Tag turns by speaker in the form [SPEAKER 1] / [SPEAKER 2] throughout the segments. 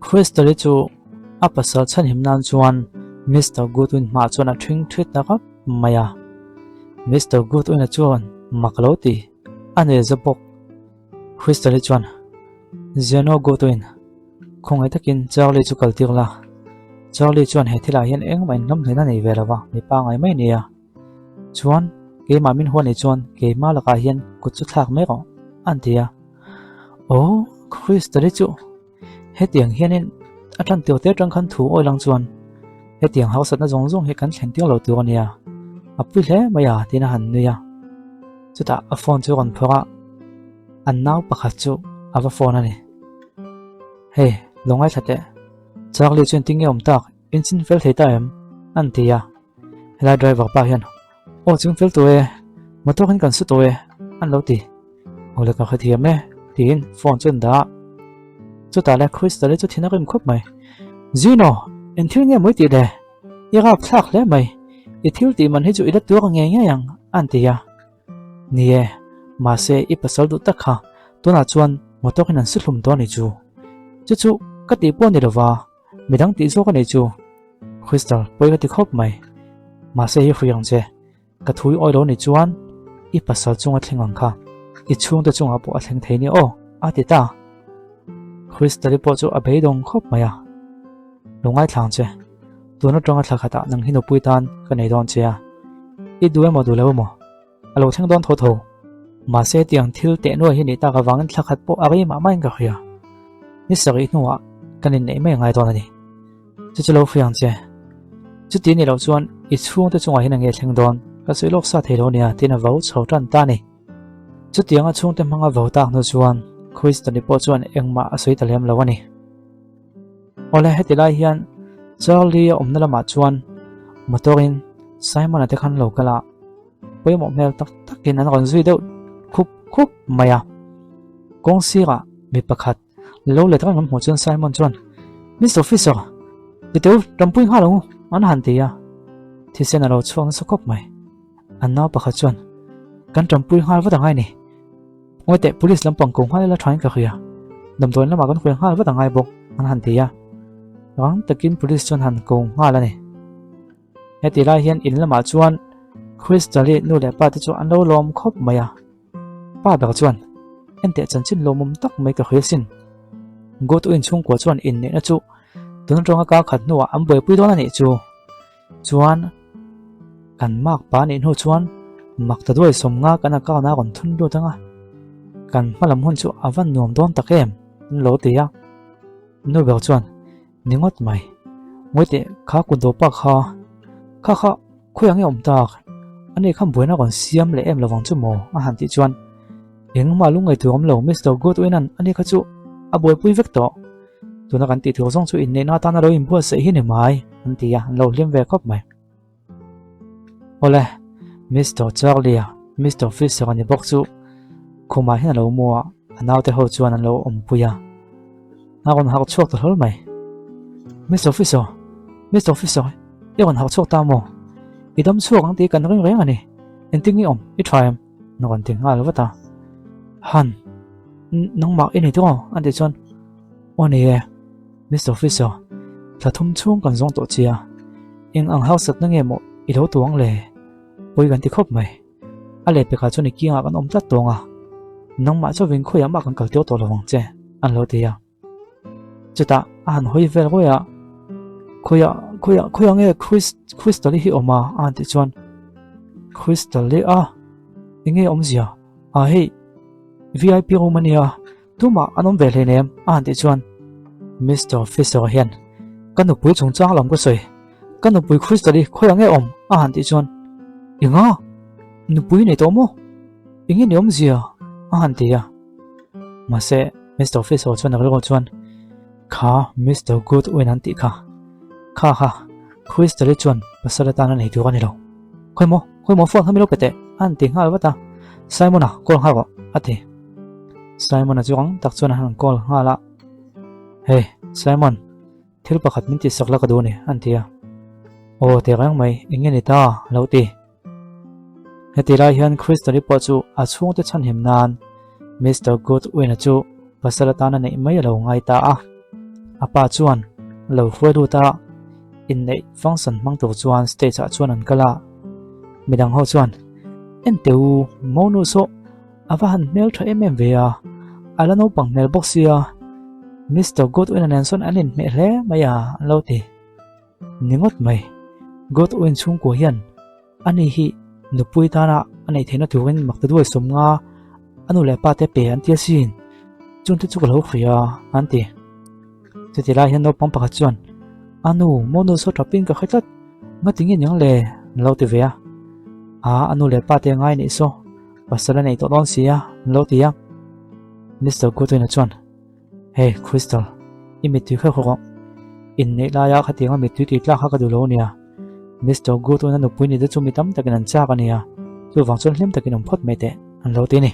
[SPEAKER 1] Crystal-i chu a pasal chhanhim nan chuan Mister Goodwin hmaah chuan a ṭhing ṭhit ta khawp mai a. Mister Goodwin-a chuan mak lo ti a nei za bawk. Crystal-i chuan, Zeno Goodwin, khawngaih takin Charlie chu kal tir la. Charlie chuan he thilah hian engmah inhnawmhnaihna nei ve lo va, mi pangngai mai a ni a. Chuan, keimah min huat nih chuan keimah lakah hian kut chu thlak mai rawh, a ti a. Aw, Crystal-i chu hetiang hianin a tan tir te atang khan thu awi lang chuan hetiang hausatna zawng zawng hi kan thlen tir lo tur a nia, a pui hle mai a tiin a han nui a. Chutah a phone chu a rawn phawrh a, an nau pakhat chu a va phone a ni. Hey, lo ngaithla teh, Charlie chuan tinge awm tak, in chin fel thei ta em? an ti a. Helai driver pa hian aw chung fel tawh e motor hian kan su tawh e an lo ti aw le ka hrethiam e tiin phone chu an dah a chutah le Crystal-i chu thin a rim khawp mai Zino eng thil nge mawi tih le i rap thlak hle mai i thil tih man hi chu i la tuar ngei ngei ang an ti a ni e mahse i pasal duh tak kha tunah chuan motor hian an su hlum dawn a ni chu chu chu ka tih pawh a ni lova. Midang tih zawk a nih chu. Crystal, pawi ka ti khawp mai. Mahse hi hrui ang che. Ka thui awi lo nih chuan i pasal chunga thleng ang kha. I chhungte chungah pawh a thleng thei nia aw, a ti ta. Crystal-i pawh chu a beidawng khawp mai a. Lo ngaithla ang che. Tun atanga thla khatah nang hi nupui tan ka nei dawn che a. I duh emaw duh lo emaw? A lo thleng dawn tho tho. Mahse tiang thil teh nuai hi nih tak avangin thla khat pawh a rei mah mah in ka hria. Ni sarih hnuah kan inneih mai angai dawn a ni. Chu chu lo hria ang che. Chuti nih loh chuan i chhungte chungah hian a nge thleng dawn, ka sawi lawk sa thei lo nia tiin a vo chho tan ta a ni. Chutianga chhungte hmanga vo tak hnu chuan Kristani pawh chuan engmah a sawi ta lem lo a ni. Awle heti lai hian Charlie a awmna lamah chuan motor in Simon-a te khan lo kal a. Pawimawh hmel tak takin an rawn zui deuh khup khup mai a. Kawng sirah mi pakhat lo let reng an hmuh chuan Simon chuan, Miss Officer, titeu tampui nghal ang u, an han ti a. Thisen a lo chhuak nasa khawp mai. An nau pakhat chuan, Kan tampui nghal vat angai ni. Ngawi teh, police lampang ko nghal ila thain ka hria. Damdawiin lamah kan hruai nghal vat angai bawk, an han ti a. Rang takin police chuan han ko nghal a ni. Heti lai hian in lamah chuan Crystal-i nu leh pa te chu an lo lawm khawp mai a. Pa ber chuan, Enteh chanchin lawmawm tak mai ka hria sin. Goodwin chhungkua chuan inneihna chu tun atanga kar khat hnuah an buaipui dawn a nih chu. Chuan kan mark pa nih hnu chuan mak ta duai 50 kan account a rawn thun lut ang a. Kan hmalam hun chu a va nuam dawn tak em? An lo ti a. Nu ber chuan, Ni ngawt mai. Ngawi teh, kha kut dawpa kha, kha kha khawi ang i awm tak? Ani khan buaina rawn siam leh em lovang chu maw? a han tih chuan engmah lungngaih tur awm lo Mister Goodwin-a'n ani kha chu a buaipui vek tawh. Tuna kan tih tur zawng chu inneihna atana lo inbuatsaih hi ni mai, an ti a, an lo hlim ve khawp mai. Awle, Mister Charlie-a, Mister Fisher-a ni bawk chu khumah hian a lo mu a, a naute ho chuan an lo awmpui a. A rawn harh chhuak ta hlawl mai. Mister Fisher, Mister Fisher, i rawn harh chhuak ta maw? I dam chhuak ang tih kan ring reng a ni. Engtin nge awm? I tha em? A rawn ti nghal vat a. Han, nangmah i ni tawh? a tih chuan, Aw ni e. Mister Officer, thla thum chhung kan zawng tawh che a, eng ang harsatna nge maw i lo tuang le? Pawi kan ti khawp mai. A lehpekah chuan i kiangah kan awm tlat tawng a, nangmah chauhin khawiah mah kan kal teuh tawh lo ang che, an lo ti a. Chutah a han hawi vel ruai a, Khawiah, khawiah, khawiah nge Chris, Crystal-i hi awm a? a han tih chuan, Crystal-i a? Enge awmzia? Ah hei, VIP room a nia. Tumah an awm ve hleinem a han tih chuan Mister Fisher hian ka nupui chungchang lam ka sawi, ka nupui Crystal hi khawiah nge awm a han tih chuan Enga? Nupui nei tawh maw? Enge ni awmzia? a han ti a. Mahse Mister Fisher chuan a rilru chuan Kha Mister Goodwin an tih kha, kha kha Crystal hi chuan pasal atan a nei tur a ni lo. Khawi maw, khawi maw phone kha min lo pe teh a han ti nghal vat a, Simon-a call nghal rawh a ti. Simon-a chu rang tak chuan a han call nghal a, Hey, Simon, thil pakhat min tihsak la ka duh a ni, a ti a. Aw, teh reng mai, eng nge ni ta? a lo ti. Heti lai hian Crystal-i pawh chu a chhungte chhanhim nan Mister Goodwin-a chu pasal atana neih mai a lo ngai ta a. A pa chuan lo hruai lut a, inneih function hmang tur chuan stage ah chuan an kal a. Midang ho chuan, En teh u, Monu saw a va han hmel tha em em ve a, a la naupang hmel bawk sia, Mister Goodwin-a nen sawn an inhmeh hle mai a, an lo ti. Ni ngawt mai, Goodwin chhungkua hian Ani hi nupui tana a neih theihna turin makta duai 50 a nu leh pa te pe an ti asin, chungte chu ka lo hria an ti. Chuti lai hian naupang pakhat chuan, A nu, maw nu saw tap in ka hre tlat, ngati nge niang le? an lo ti ve a. A, a nu leh pa te ngai nih saw, pasal a nei tawh dawn si a, an lo ti a. Mister Goodwin-a chuan, Hey, Crystal, i mittui kha khaw rawh. Inneih laia khatianga mittui tui tlak kha ka duh lo ania. Mister Goodwin a nupui ni te chu mi tam takin an chak ania, chuvang chuan hlim takin awm phawt mai teh, an lo ti a ni.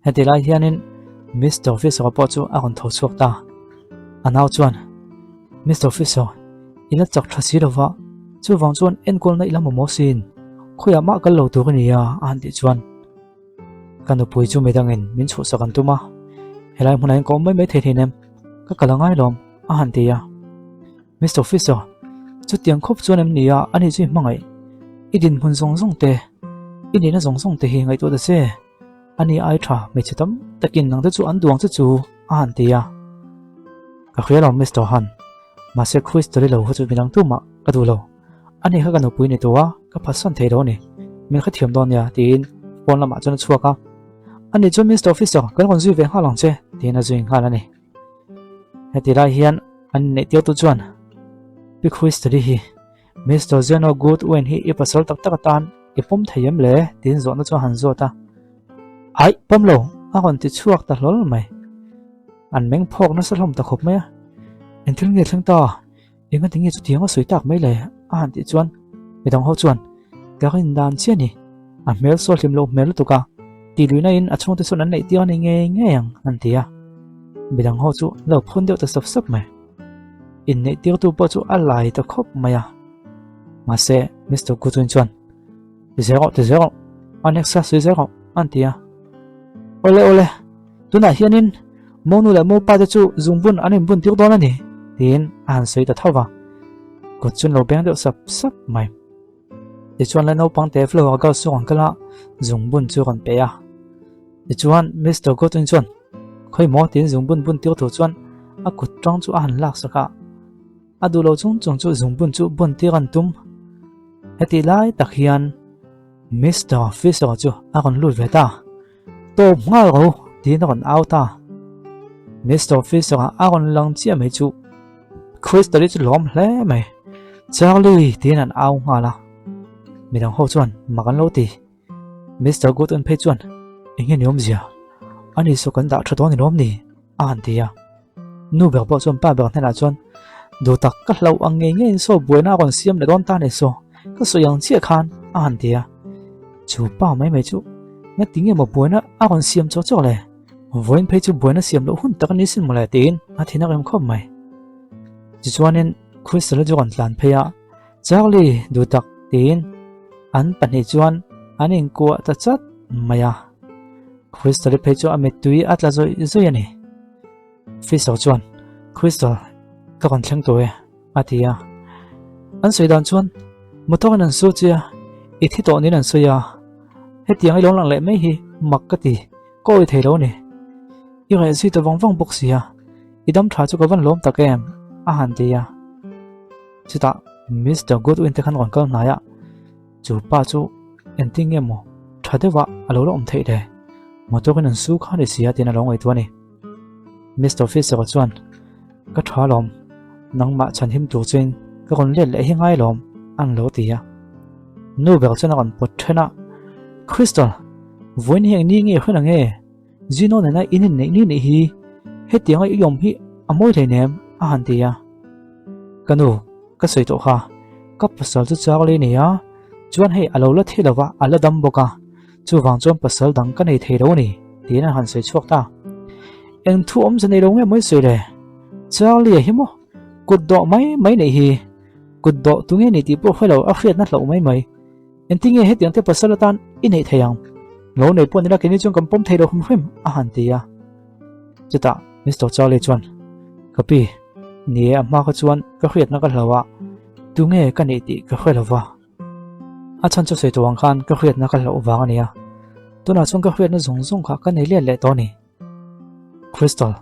[SPEAKER 1] Heti lai hianin Mister Fisher pawh chu a rawn tho chhuak ta. A nau chuan, Mister Fisher, i la chak tha si lova, chuvang chuan enkawlna i la mamawh sin, khawiah mah kal lo tur a nia, a han tih chuan. Ka nupui chu midangin min chhuhsak an tum a, helai hmunah hian ka awm mai mai thei thin em? Ka kal a ngai lawm, a han ti a. Mister Officer, chutiang khawp chuan em ni a, ani chu i hmangaih. I dinhmun zawng zawng te, i nihna zawng zawng te hi ngaihtuah ta che. Ani ai tha hmeichhe tam takin nang te chu an duang che chu, a han ti a. Ka hria lo Mister Han, mahse Crystal-i lo kha chu midang tumah ka duh lo. Ani kha ka nupui ni tawh a, ka phatsan thei lo a ni. Min hrethiam dawn nia, tiin phone lamah chuan a chhuak a. Ani chuan Mister Officer, kan rawn zui ve nghal ang che, tiin a zui nghal a ni. Heti lai hian an inneih tirtu chuan Pi Christali hi Mister Zeno Goodwin hi i pasal tak tak atan i pawm thei em le? tiin zawhna chu a han zawt a. Aih, pawm lo, a rawn ti chhuak ta hlawl mai. An meng phawk nasa hlawm ta khawp mai a. Engthil nge thleng ta? Engati nge chutiang a sawi tak mai le? a han tih chuan midang ho chuan ka rin dan chiah a ni, a hmel saw hlim loh hmel lutuk a, tih luihna in a chhungte sawn an neih tir a ni ngei ngei ang an ti a. Midang ho chu an lo phun deuh ta sap sap mai. Inneih tirtu pawh chu a lai ta khawp mai a. Mahse Mister Goodwin chuan Ti zel rawh, ti zel rawh, a next a sawi zel rawh an ti a. Awle awle, tunah hianin monu leh mopa te chu zungbun an inbun tir dawn a ni tiin a han sawi ta tho va. Kut chu an lo beng deuh sap sap mai. Tichuan la naupang te flower girls chu rawn kal a, zungbun chu rawn pe a. Tichuan Mister Goodwin chuan khawi maw tiin zungbun bun tir tur chuan a kut tang chu a han lak sak a. A duh lo chung chung chu zungbun chu bun tir an tum. Hetih lai tak hian Mister Fisher chu a rawn lut ve ta. Tawp nghal ro tiin a rawn au ta. Mister Fisher a rawn lang chiah mai chu Crystal-i chu lawm hle mai. Charlie tiin an au nghal a. Midang ho chuan mak an lo ti. Mister Goodwin phei chuan eng nge ni awmzia? Ani saw kan dah tha dawn ni lawm ni? a han ti a. Nu ber pawh chuan pa ber hnenah chuan duh tak ka hlauh ang ngei ngeiin saw buaina a rawn siam leh dawn ta ni saw ka sawi ang chiah khan a han ti a. Chu pa mai mai chu ngati nge maw buaina a rawn siam chawk chawk le? Vawiin phei chu buaina siam loh hun tak a ni sin mawle tiin a thin a rem khawp mai. Tichuanin Crystal-a chu a rawn tlan phei a, Charlie duh tak tiin an pahnih chuan an inkuah ta chat mai a. Crystal-i phei chu a mittui a tla zawih zawih a ni. Fisher chuan, Crystal, ka rawn thleng tawh e, a ti a. An sawi dan chuan, Motor in an su che a, i thi tawh niin an sawi a. Hetiang i lo lang leh mai hi mak ka ti, ka awi thei lo a ni. I reh zui ta vang vang bawk si a, i dam tha chu ka van lawm tak em, a han ti a. Chutah Mister Goodwin te khan rawn kal hnai a. Chu pa chu engtin nge maw tha deuhah a lo la awm theih le? Motor in an su kha ni sia tiin a lo ngaihtuah a ni. Mister Fisher chuan, Ka tha lawm, nangmah chhanhim tur chuin ka rawn let leh hi ngai lawm, an lo ti a. Nu ber chuan a rawn pawt then a, Crystal, vawiin hi eng ni nge hran ang e? Zino nena in inneih ni nih hi hetianga i awm hi a mawi hleinem a han ti a. Ka nu, ka sawi tawh kha, ka pasal chu Charlie a ni a, chuan hei a lo la thi lova a la dam bawk a, chuvang chuan pasal dang ka nei thei lo a ni tiin a han sawi chhuak ta. Eng thu awmze nei lo nge mawi sawi le? Charlie-a hi maw? Kut dawh mai mai neih hi, kut dawh tu nge ni tih pawh hre lo a hriatna hlauh mai mai. Engtin nge hetiang te pasal atan i neih thei ang? Lo nei pawh nila keini chuan kan pawm thei lo hrim hrim, a han ti a. Chutah Mister Charlie chuan, Ka pi, ni e a hma kha chuan ka hriatna ka hlau a, tunge ka nih tih ka hre lo va. A chhan chu sawi tawh ang khan ka hriatna ka hlauh vang a nia. Tunah chuan ka hriatna zawng zawng kha ka nei let leh tawh a ni. Crystal,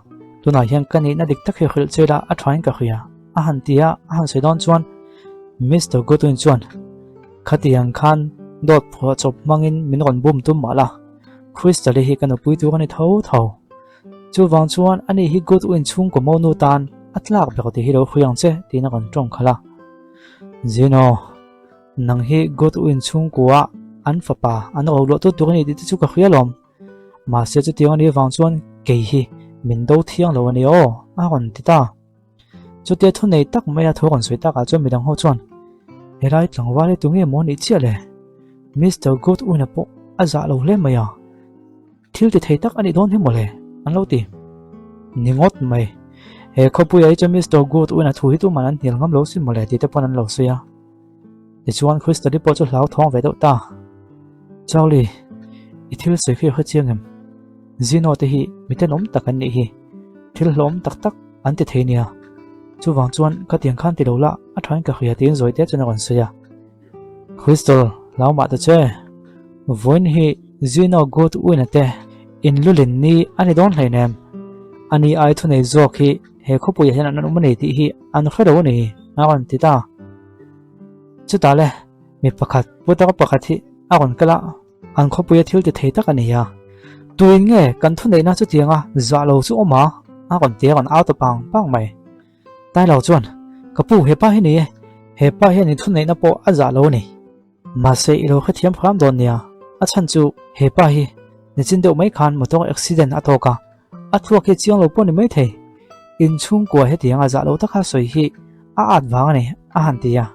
[SPEAKER 1] tunah hian ka nihna dik tak hi hrilh che ila a thain ka hria, a han ti a, a han sawi dawn chuan Mister Goodwin chuan khatiang khan dawt phuah chawp hmangin min rawn bum tum mah la, Crystal-i hi ka nupui tur a ni tho tho. Chuvang chuan ani hi Goodwin chhungkaw monu tan a tlak ber tih hi lo hria ang che tiin a rawn tawng khalh a. Zino, nang hi Goodwin chhungkua an fapa an ro luah tu tur a ni tih te chu ka hria lawm. Mahse chutiang a nih avang chuan kei hi min do thiang lo a ni aw, a rawn ti ta. Chutia thu nei tak maia thu rawn sawi takah chuan midang ho chuan, Helai tlangval hi tunge maw nih chiah le? Mister Goodwin-a pawh a zah lo hle mai a, thil ti thei tak a nih dawn hi mawle, an lo ti. Ni ngawt mai, he khawpuiah hi chuan Mister Goodwin-a thu hi tuman an hnial ngam lo sin mawle tih te pawn an lo sawi a. Tichuan Kristali pawh chu hlauthawng ve deuh ta. Charlie, i thil sawi khi a hre chiang em? Zino te hi mi tenawm tak an nih hi. Thil hlawm tak tak an ti thei nia. Chuvang chuan ka tiang khan ti lo la, a thain ka hria tiin zawi te chuan a rawn sawi a. Crystal, hlau mah ta che. Vawiin hi Zino Goodwin-a te in lulin ni a ni dawn hleinem. Ani ai thunei zawk hi he khawpuiah hian an awm a ni tih hi an hre lo a ni, a rawn ti ta. Chutah le, mi pakhat, putar pakhat hi a rawn kal a, an khawpuia thil ti thei tak a ni a. Tuin nge kan thuneihna chutianga zah lo chu awm a? A rawn ti a rawn au ta pang pang mai. Tailo chuan, Ka pu, hepa hi ni e, hepa hian i thuneihna pawh a zah lo a ni. Mahse i lo hrethiam hram dawn nia, a chhan chu hepa hi nichin deuh mai khan motor accident a tawk a, a thluak hi chiang lo pawh ni maithei. Inchhungkua hetianga zah lo taka sawi hi a at vang a ni, a han ti a.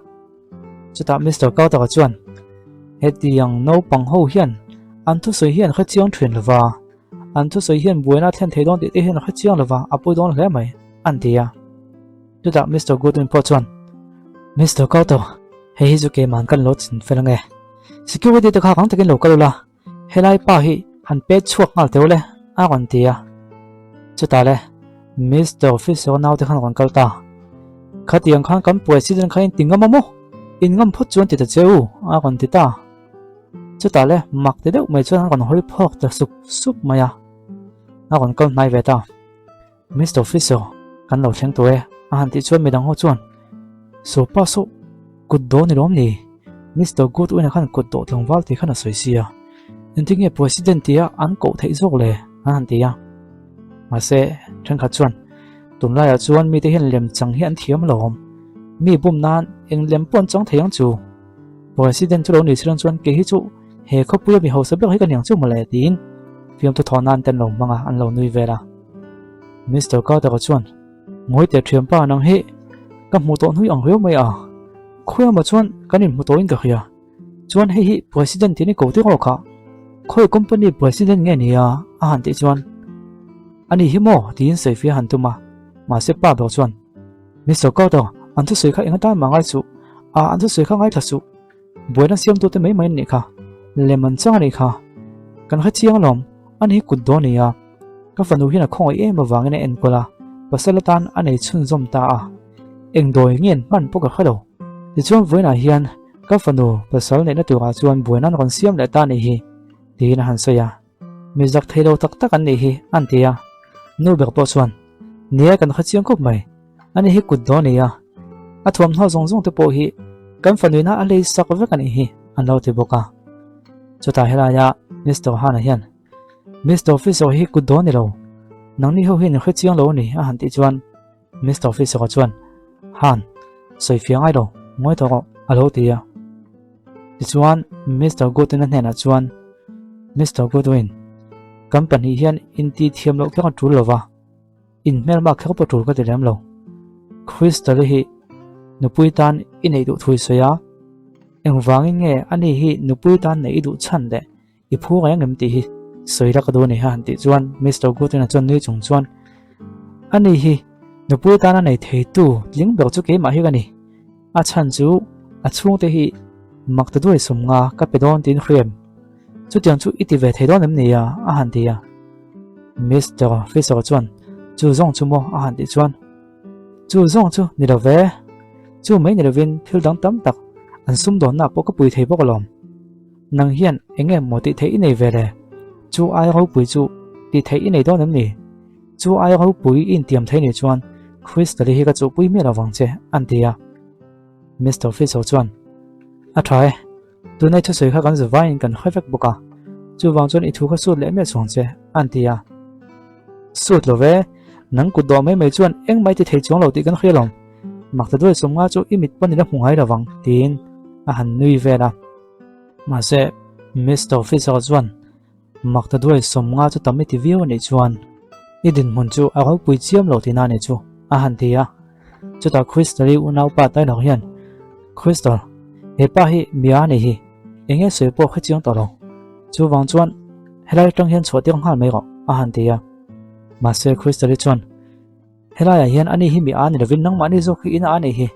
[SPEAKER 1] Chutah Mister Carter-a chuan, Hetiang naupang ho hian an thusawi hi an hrechiang thin lo va, an thusawi hian buaina a thlen thei dawn tih te hian a hrechiang lo va, a pawi dawn hle mai, a han ti a. Chutah Mister Goodwin pawh chuan, Mister Carter, hei hi chu keimah kan lo chin fel ange. Security te kha rang takin lo kal ula, helai pa hi han pet chhuak nghal teu le, a rawn ti a. Chutah le, Mister Officer naute khan rawn kal ta. Khatiang khan kan president kha in ti ngam a maw? In ngam phawt chuan ti ta che u, a rawn ti ta. Chutah le, mak ti deuh mai chuan an rawn hawi phawk ta sup sup mai a. A rawn kal hnai ve ta. Mister Officer, kan lo thleng tawh e, a han tih chuan midang ho chuan, Saw pa saw, kut dawh ni lawm ni? Mister Goodwin-a khan kut dawh tlangval tih khan a sawi si a, engtin nge President tia an koh theih zawk le? an han ti a. Mahse, thenkhat chuan, Tunlaiah chuan mite hian lem chang hi an thiam alawm, mi bum nan eng lem pawh an chang thei ang chu. President chu lo ni chilang chuan kei hi chu he khawpuia mi hausa ber hi ka niang chu mawle tiin fiamthu thaw nan te an lo hmang a, an lo nui vel a. Mister Carter-a chuan, Ngawi teh thianpa nang hi ka hmuh tawh hnui ang riau mai a, khawiah chuan kan inhmu tawhin ka hria. Chuan hei hi President tih ni ko tir awk ah, khawi company President nge ni a? a han tih chuan, A ni hi maw? tiin sawifiah a han tum a, mahse pa ber chuan, Mister Carter, an thusawi kha eng atan mah ngai suh, a an thusawi kha ngaithla suh. Buaina siamtute mai mai an nih kha, lem an chang a nih kha. Kan hre chiang alawm, ani hi kut dawn a ni a. Ka fanu hian a khawngaih em avangin a enkawl a, pasal atan a nei chhunzawm ta a. Eng dawi nge an hman pawh ka hre lo. Tichuan vawiinah hian ka fanu pasal neihna turah chuan buaina an rawn siam leh ta a nih hi, tiin a han sawi a. Mi zak thei lo tak tak an nih hi, an ti a. Nu ber pawh chuan, Nia kan hre chiang khawp mai, ani hi kut dawn a ni a, a thuamhnaw zawng zawng te pawh hi kan fanuina a lei sak vek a nih hi, an lo ti bawk a. Chutah helaia Mister Hana hian, Mister Officer hi kut dawn a ni lo, nangni ho hian in hre chiang lo a ni, a han tih chuan Mister Officer-a chuan, Han, sawi fiah ngai lo, ngawi tawh rawh, a lo ti a. Tichuan, Mister Goodwin-a hnenah chuan, Mister Goodwin, kan pahnih hian inti thiam loh kher a tul lo va, in hmelma kher pawh tul ka ti lem lo. Crystal-i hi nupui tan i neih duh thu i sawi a, engvangin nge ani hi nupui tan neih i duh chhan leh I phu reng em tih hi sawi la ka duh a ni ha han tih chuan Mister Goodwin-a chuan nui chung chuan Ani hi nupui tana nei theitu tling ber chu keimah hi ka ni. A chhan chu a chhungte hi mak ta duai sawm nga ka pe dawn tiin hriam. Chutiang chu i ti ve thei dawn em ni a? a han ti a. Mister Fisher chuan chu zawng chu maw a han tih chuan. Chu zawng chu ni lo ve. Chu mai ni lovin thil dang tam tak an sumdawnna pawh ka pui thei bawk alawm. Nang hian eng nge maw tih theih i nei ve le? Chu ai ropui chu tih theih i nei dawn em ni? Chu ai ropui i intiam thei nih chuan Crystal-i hi ka chuhpui miah lo vang che, an ti a. Mister Fiso chuan, A tha e, tunai thusawi kha kan zu vaiin kan hre vek bawk a, chuvang chuan i thu kha sut leh miah chuang che, an ti a. Sut lo ve, nang kut dawh mai mai chuan engmah i ti thei chuang lo tih kan hria lawm. Mak ta duai sawmnga chu i mit pawn i la hmu ngai lo vang, tiin a han nui vel a. Mahse, Mister Officer chuan mak ta duai sawmnga chu tam i ti viau a nih chuan i dinhmun chu a ropui chiam lo tihna a nih chu, a han ti a. Chutah Crystal-i unaupa Tyler hian, Crystal, he pa hi mia a nih hi, eng nge sawi pawh hre chiang tawh lo. Chuvang chuan helai atang hian chhuah tir nghal mai rawh, a han ti a. Mahse, Crystal-i chuan, Helaiah hian ani hi mi a ni lovin nangmahni zawk hi ina a nih hi.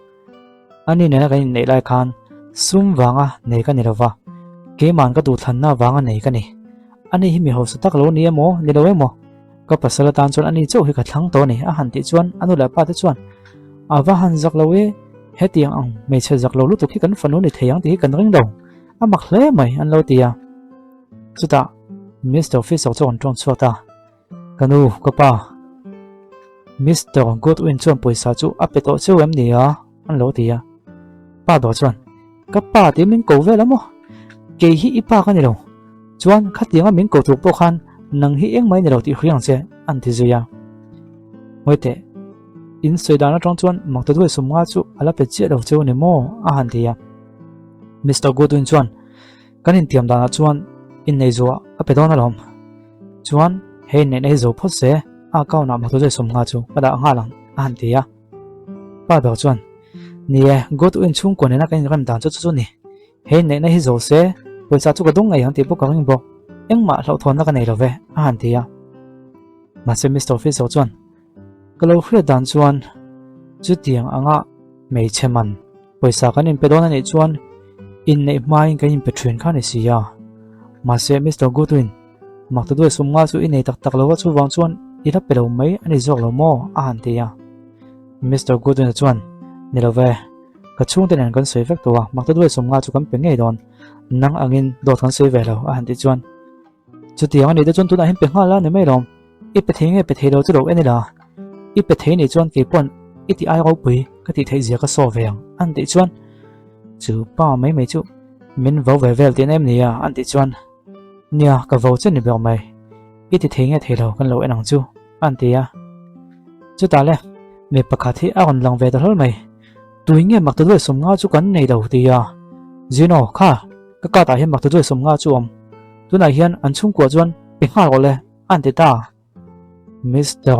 [SPEAKER 1] Ani nena kan inneih lai khan sum vanga nei ka ni lova, keiman ka duhthlanna vanga nei ka ni. Ani hi mi hausa tak lo ni emaw, ni lo emaw, ka pasal atan chuan ani chauh hi ka thlang tawh a ni a han tih chuan a nu leh a pa te chuan a va han zak lo e, hetiang ang hmeichhe zak lo lutuk hi kan fanu ni thei ang tih hi kan ring lo, a mak hle mai an lo ti a. Chutah Mister Officer chu a rawn tawng chhuak ta. Ka nu, ka pa. Mister Goodwin chuan pawisa chu a pe tawh cheu em ni a? An lo ti a. Pa ber chuan, Ka pa tih min ko vel a maw? Kei hi i pa ka ni lo. Chuan khatianga min ko tur pawh khan nang hi engmah i ni lo tih hria ang che, an ti zui a. Ngawi teh, in sawi dan atang chuan Makta Duai Sumnga chu a la pe chiah lo cheu a ni maw? a han ti a. Mister Goodwin chuan, Kan intiam danah chuan innei zuah a pe dawn alawm. Chuan he inneihna hi zo phawt se, a account ah motor zai 50 chu ka dah nghal ang a han ti a. Pa ber chuan, Ni e, Godwin chhungkua nena kan inrem dan chu chu chu ni. He inneihna hi zo se, pawisa chu ka dawng ngei ang tih pawh ka ring bawk. Engmah hlauhthawnna ka nei lo ve a han ti a. Mahse Mister Officer chuan, Ka lo hriat dan chuan chutiang anga hmeichhe man pawisa kan inpe dawn a nih chuan inneih hmain kan inpe thin kha a ni si a. Mahse Mister Goodwin, mak ta duai sumnga chu i nei tak tak lo a chuvang chuan i la pe lo mai a ni zawk lo maw? a han ti a. Mister Goodwin-a chuan, Ni lo ve, ka chhungte nen kan sawi vek tawh a, mak ta duai sumnga chu kan pe ngei dawn, nang angin dawt kan sawi ve lo a han tih chuan Chutiang a nih te chuan tunah hian pe nghal a ni mai lawm. I pe thei nge pe thei lo chu lo en ila. I pe thei nih chuan kei pawn i tih ai ropui ka tih theih zia ka saw ve ang an tih chuan chu pa mai mai chu min vo ve vel tih na em ni a an tih chuan nia ka vo che ni ber mai i ti thei nge thei lo kan lo en ang chu an ti a. Chutah le mi pakhat hi a rawn lang ve ta hlawl mai. Tui nge mak ta luai 50 chu kan nei lo ti a. Zino kha Ka card ah hian mak ta duai 50 chu awm. Tunah hian an chhungkua chuan pe nghal rawh le a an ti ta. Mister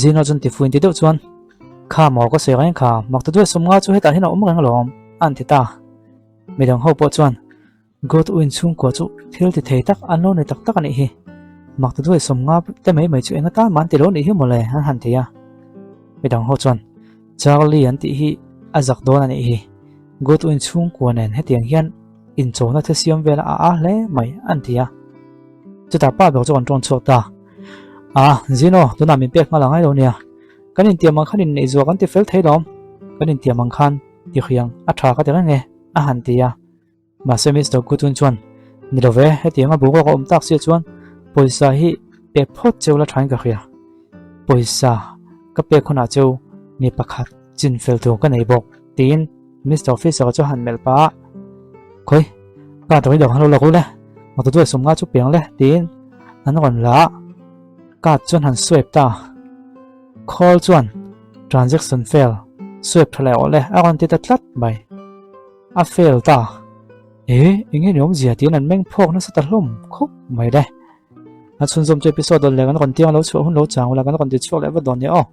[SPEAKER 1] Zino chuan tifuin ti deuh chuan Kha maw ka sawi reng kha, mak ta duai 50 chu hetah hian a awm reng alawm a an ti ta. Midang ho pawh chuan Godwin chhungkua chu thil ti thei tak an lo ni tak tak a nih hi. Mak ta duai 50 te mai mai chu eng atan mah an ti lo nih hi mawle an han ti a. Midang ho chuan Charlie an tih hi a zak dawn a nih hi. Godwin chhungkua nen hetiang hian inchawhna the siam vel a a hle mai an ti a. Chutah pa ber chu an tawn chhuak ta. A, Zino, tunah min pek nghal angai lo nia. Kan intiam ang khan inneih zuah kan ti fel thei lawm. Kan intiam ang khan ti hriang a tha ka ti reng e, a han ti a. Mahse Mister Goodwin chuan, Ni lo ve, hetianga boruak a awm tak sia chuan pawisa hi pek phawt cheu la thain ka hria. Pawisa ka pek hunah cheu mi pakhat chin fel tur ka nei bawk, tiin Mister Officer chu a han melh pah a. Khawi, ka dawr hi lo han lo la ru le, motor duai 50 chu piang le, tiin an rawn la a. Card chuan han swipe ta. Call chuan transaction fail, swipe tha leh awh le a rawn ti ta tlat mai. A fail ta. E, eng nge ni awmzia tiin an meng phawk nasa ta hlawm khawp mai le. A chhunzawm chu episode dawn leh kan rawn tiang lo chhuah hun lo chang ula kan rawn ti chhuak leh vat dawn nia aw.